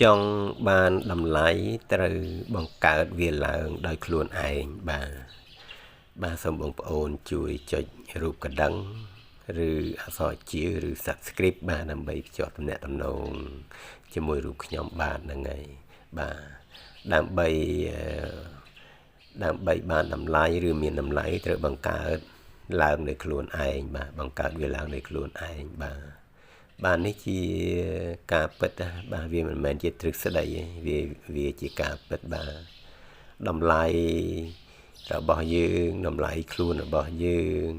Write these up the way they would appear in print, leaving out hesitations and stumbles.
ចង់បានតម្លៃត្រូវបង្កើតវាឡើងដោយខ្លួនឯងបាទបាទសូមបងប្អូនជួយចុចរូបកណ្ដឹងឬអក្សរជាឬ Subscribe បាទដើម្បីភ្ជាប់ទំនាក់ទំនងជាមួយរូបខ្ញុំបាទហ្នឹងហើយបាទដើម្បីដើម្បីបានតម្លៃឬមានតម្លៃត្រូវបង្កើតឡើងដោយខ្លួនឯងបាទបង្កើតវាឡើងដោយខ្លួនឯងបាទបាទនេះជាការពិតណាបាទវាមិនមែនជាទ្រឹស្ដីទេវាជាការពិតបាទតម្លៃរបស់យើងតម្លៃខ្លួនរបស់យើង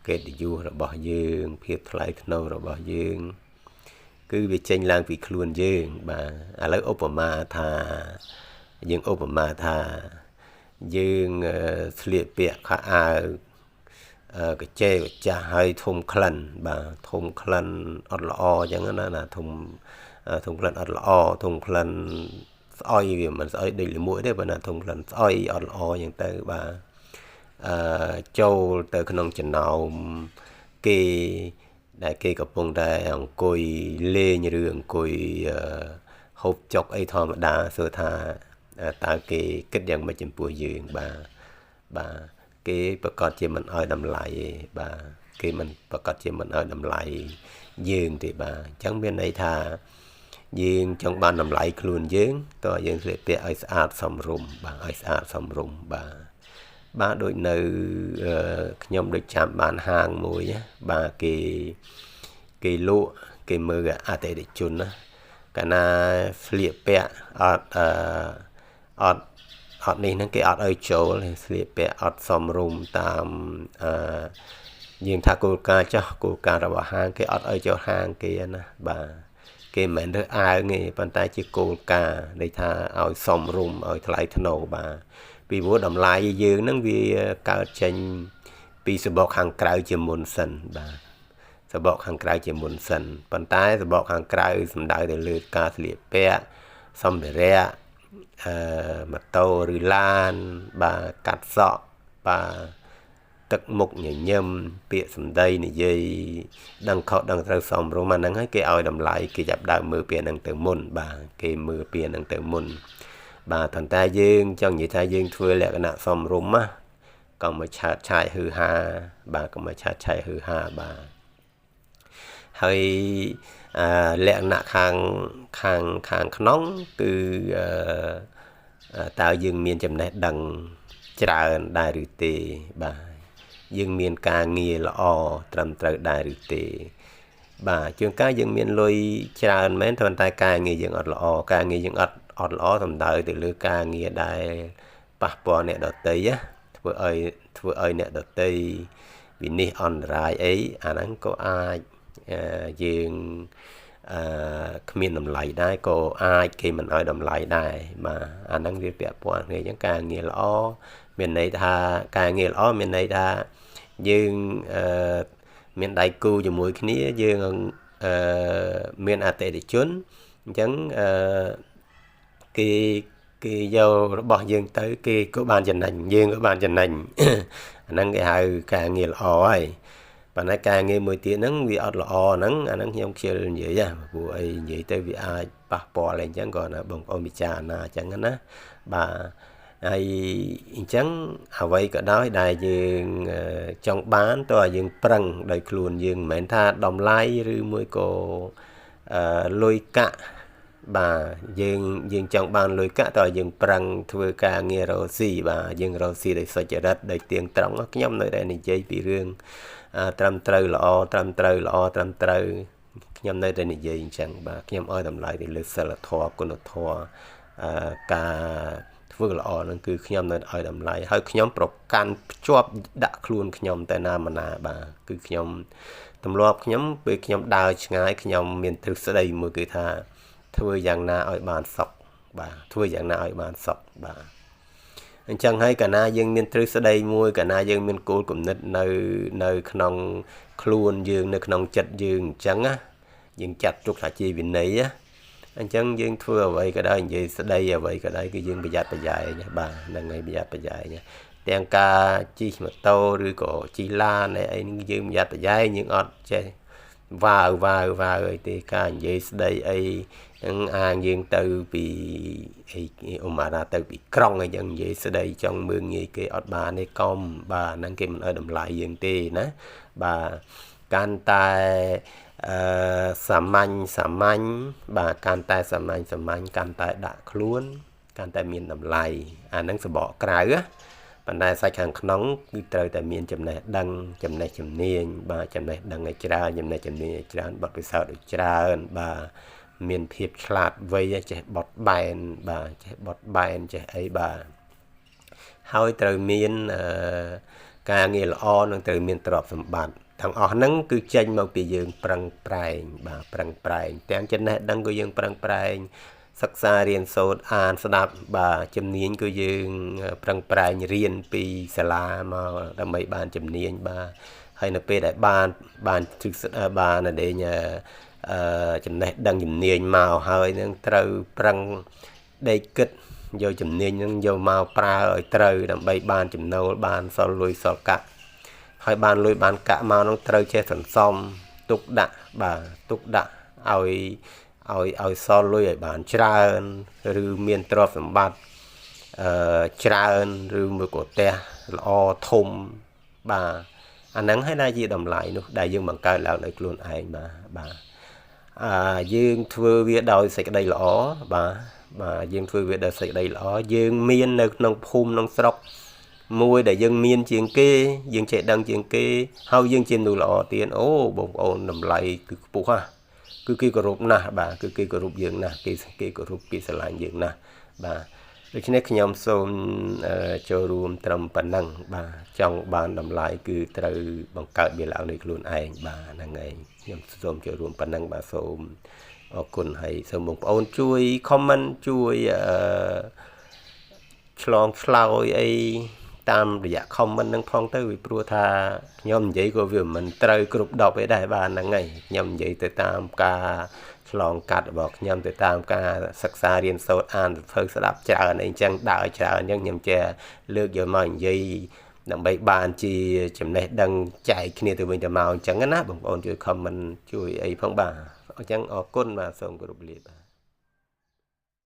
កិត្តិយសរបស់យើងភាពថ្លៃថ្នូររបស់យើងគឺវាចេញឡើងពីខ្លួនយើងបាទឥឡូវឧបមាថាយើងឧបមាថាយើងស្លៀកពាក់ខោអាវកចេកចាស់ហើយធំក្លិនបាទធំក្លិនអត់ល្អអញ្ចឹងណាណាធំធំក្លិនអត់ល្អធំក្លិនស្អុយវាមិនស្អុយដូចលាមកទេបើណាធំក្លិនស្អុយអត់ល្អអញ្ចឹងទៅបាទអឺចូលទៅក្នុងចំណោមគេដែលគេកំពុងតែអង្គុយលេងឬអង្គុយហូបចុកអីធម្មតាសួរថាតើគេគិតយ៉ាងម៉េចចំពោះយើងបាទបាទគេប្រកាសជាមិនឲ្យតម្លៃទេបាទគេមិនប្រកាសជាមិនឲ្យតម្លៃយើងទេបាទអញ្ចឹងមានន័យថាយើងចង់បានតម្លៃខ្លួនយើងតើយើងស្លៀកពាក់ឲ្យស្អាតសមរម្យបាទឲ្យស្អាតសមរម្យបាទបាទដូចនៅខ្ញុំដូចចាំបានហាងមួយបាទគេលក់គេមើលអតិថិជនណាកាលណាស្លៀកពាក់អត់អឺអត់អត់នេះហ្នឹងគេអត់ឲ្យចូលស្លៀកពាក់អត់សមរម្យតាមអឺយើងថាគោលការណ៍ចោះគោលការណ៍របស់ហាងគេអត់ឲ្យចូលហាងគេណាបាទគេមិនមែនរើសអើងទេប៉ុន្តែជាគោលការណ៍ន័យថាឲ្យសមរម្យឲ្យថ្លៃថ្នូរបាទពីព្រោះតម្លៃយើងហ្នឹងវាកើតចេញពីសបកខាងក្រៅជាមុនសិនបាទសបកខាងក្រៅជាមុនសិនប៉ុន្តែសបកខាងក្រៅសំដៅទៅលើការស្លៀកពាក់សម្ភារៈអឺម៉ូតូឬឡានបាទកាត់សក់បាទទឹកមុខញញឹមពាក្យសម្ដីនិយាយដឹងខុសដឹងត្រូវសមរម្យអាហ្នឹងហើយគេឲ្យតម្លៃគេចាប់ដើមមើលពាក្យហ្នឹងទៅមុនបាទគេមើលពាក្យហ្នឹងទៅមុនបាទប៉ុន្តែយើងចង់និយាយថាយើងធ្វើលក្ខណៈសមរម្យណាកុំមកឆាតឆាយហឺហាបាទកុំមកឆាតឆាយហឺហាបាទហើយអឺលក្ខណៈខាងខាងខាងក្នុងគឺអឺតើយើងមានចំណេះដឹងច្រើនដែរឬទេបាទយើងមានការងារល្អត្រឹមត្រូវដែរឬទេបាទជួនកាលយើងមានលុយច្រើនមែនប៉ុន្តែការងារយើងអត់ល្អការងារយើងអត់ល្អសំដៅទៅលើការងារដែលប៉ះពាល់អ្នកដទៃណាធ្វើឲ្យអ្នកដទៃវិនិច្ឆ័យអន្តរាយអីអាហ្នឹងក៏អាចយើងអឺគ្មានតម្លៃដែរក៏អាចគេមិនឲ្យតម្លៃដែរបាទអាហ្នឹងវាពាក់ព័ន្ធគ្នាអញ្ចឹងការងារល្អមានន័យថាការងារល្អមានន័យថាយើងអឺមានដៃគូជាមួយគ្នាយើងអឺមានអតិថិជនអញ្ចឹងអឺគេគេយករបស់យើងទៅគេក៏បានចំណេញយើងក៏បានចំណេញអាហ្នឹងគេហៅការងារល្អហើយប៉ុន្តែការងារមួយទៀតហ្នឹងវាអត់ល្អហ្នឹងអាហ្នឹងខ្ញុំខ្ជិលនិយាយហ៎ព្រោះអីនិយាយទៅវាអាចប៉ះពាល់អីអញ្ចឹងក៏ណាបងប្អូនពិចារណាអញ្ចឹងណាបាទហើយអញ្ចឹងអ្វីក៏ដោយដែលយើងចង់បានតើយើងប្រឹងដោយខ្លួនយើងមិនមែនថាតម្លៃឬមួយក៏លុយកាក់បាទយើងចង់បានលុយកាក់តើយើងប្រឹងធ្វើការងាររកស៊ីបាទយើងរកស៊ីដោយសុចរិតដោយទៀងត្រង់ខ្ញុំនៅតែនិយាយពីរឿងត្រឹមត្រូវល្អត្រឹមត្រូវល្អត្រឹមត្រូវខ្ញុំនៅតែនិយាយអញ្ចឹងបាទខ្ញុំឲ្យតម្លៃទៅលើសិលធម៌គុណធម៌ការធ្វើល្អហ្នឹងគឺខ្ញុំនៅឲ្យតម្លៃហើយខ្ញុំប្រកាន់ភ្ជាប់ដាក់ខ្លួនខ្ញុំតែណាមណាបាទគឺខ្ញុំទម្លាប់ខ្ញុំពេលខ្ញុំដើរឆ្ងាយខ្ញុំមានទ្រឹស្ដីមួយគឺថាធ្វើយ៉ាងណាឲ្យបានសុខបាទធ្វើយ៉ាងណាឲ្យបានសុខបាទអញ្ចឹងហើយកាលណាយើងមានទ្រឹស្ដីមួយកាលណាយើងមានគោលគំនិតនៅក្នុងខ្លួនយើងនៅក្នុងចិត្តយើងអញ្ចឹងណាយើងចាត់ទុកថាជាវិន័យណាអញ្ចឹងយើងធ្វើអ្វីក៏ដោយនិយាយស្ដីអ្វីក៏ដោយគឺយើងប្រយ័ត្នប្រយែងបាទហ្នឹងហើយប្រយ័ត្នប្រយែងទាំងការជិះម៉ូតូឬក៏ជិះឡានអីហ្នឹងយើងប្រយ័ត្នប្រយែងយើងអត់ចេះវ៉ាវវ៉ាវវ៉ាវអីទេការនិយាយស្ដីអី នឹងអាងយើងទៅពីអីអ៊ុំអារ៉ាទៅពីក្រុងអីចឹងនិយាយស្ដីចង់មើងងាយគេអត់បានទេកុំបាទហ្នឹងគេមិនឲ្យតម្លៃយើងទេណាបាទកាន់តែអឺសាមញ្ញសាមញ្ញបាទកាន់តែសាមញ្ញសាមញ្ញកាន់តែដាក់ខ្លួនកាន់តែមានតម្លៃអាហ្នឹងសបកក្រៅណាប៉ុន្តែសាច់ខាងក្នុងគឺត្រូវតែមានចំណេះដឹងចំណេះជំនាញបាទចំណេះដឹងឲ្យច្រើនចំណេះជំនាញឲ្យច្រើនបទពិសោធន៍ឲ្យច្រើនបាទមានភាពឆ្លាតវៃចេះបត់បែនបាទចេះបត់បែនចេះអីបាទហើយត្រូវមានការងារល្អនិងត្រូវមានទ្រព្យសម្បត្តិទាំងអស់ហ្នឹងគឺចេញមកពីយើងប្រឹងប្រែងបាទប្រឹងប្រែងទាំងចំណេះដឹងក៏យើងប្រឹងប្រែងសិក្សារៀនសូត្រអានស្ដាប់បាទជំនាញក៏យើងប្រឹងប្រែងរៀនពីសាលាមកដើម្បីបានជំនាញបាទហើយនៅពេលដែលបានបានទ្រឹស្ដីបានអីចំណេះដឹងជំនាញមកហើយនឹងត្រូវប្រឹងដេកគិតយកជំនាញនឹងយកមកប្រើឲ្យត្រូវដើម្បីបានចំណូលបានសល់លុយសល់កាក់ហើយបានលុយបានកាក់មកនឹងត្រូវចេះសន្សំទុកដាក់បាទទុកដាក់ឲ្យឲ្យសល់លុយឲ្យបានច្រើនឬមានទ្រព្យសម្បត្តិច្រើនឬមួយក៏ផ្ទះល្អធំបាទអាហ្នឹងហើយដែលជាតម្លៃនោះដែលយើងបង្កើតឡើងដោយខ្លួនឯងបាទបាទយើងធ្វើវាដោយសេចក្តីល្អបាទបាទយើងធ្វើវាដោយសេចក្តីល្អយើងមាននៅក្នុងភូមិក្នុងស្រុកមួយដែលយើងមានជាងគេយើងចេះដឹងជាងគេហើយយើងជាមនុស្សល្អទៀតអូបងប្អូនតម្លៃគឺខ្ពស់ហ่ะគឺគេគោរពណាស់បាទគឺគេគោរពយើងណាស់គេគោរពគេស្រឡាញ់យើងណាស់បាទដូច្នេះខ្ញុំសូមចូលរួមត្រឹមប៉ុណ្ណឹងបាទចង់បានតម្លៃគឺត្រូវបង្កើតវាឡើងនៃខ្លួនឯងបាទហ្នឹងឯងខ្ញុំសូមចូលរួមប៉ុណ្ណឹងបាទសូមអរគុណហើយសូមបងប្អូនជួយ comment ជួយឆ្លងឆ្លើយអីតាមរយៈ comment ហ្នឹងផងទៅពីព្រោះថាខ្ញុំនិយាយក៏វាមិនត្រូវគ្រប់10ឯដែរបាទហ្នឹងហើយខ្ញុំនិយាយទៅតាមការឆ្លងកាត់របស់ខ្ញុំទៅតាមការសិក្សារៀនសូត្រអានសៀវភៅស្ដាប់ច្រើនអីចឹងដើរច្រើនអញ្ចឹងខ្ញុំចេះលើកយកមកនិយាយដើម្បីបានជាចំណេះដឹងចែកគ្នាទៅវិញទៅមកអញ្ចឹងណាបងប្អូនជួយ comment ជួយអីផងបាទអញ្ចឹងអរគុណបាទសូមគោរពលាបាទ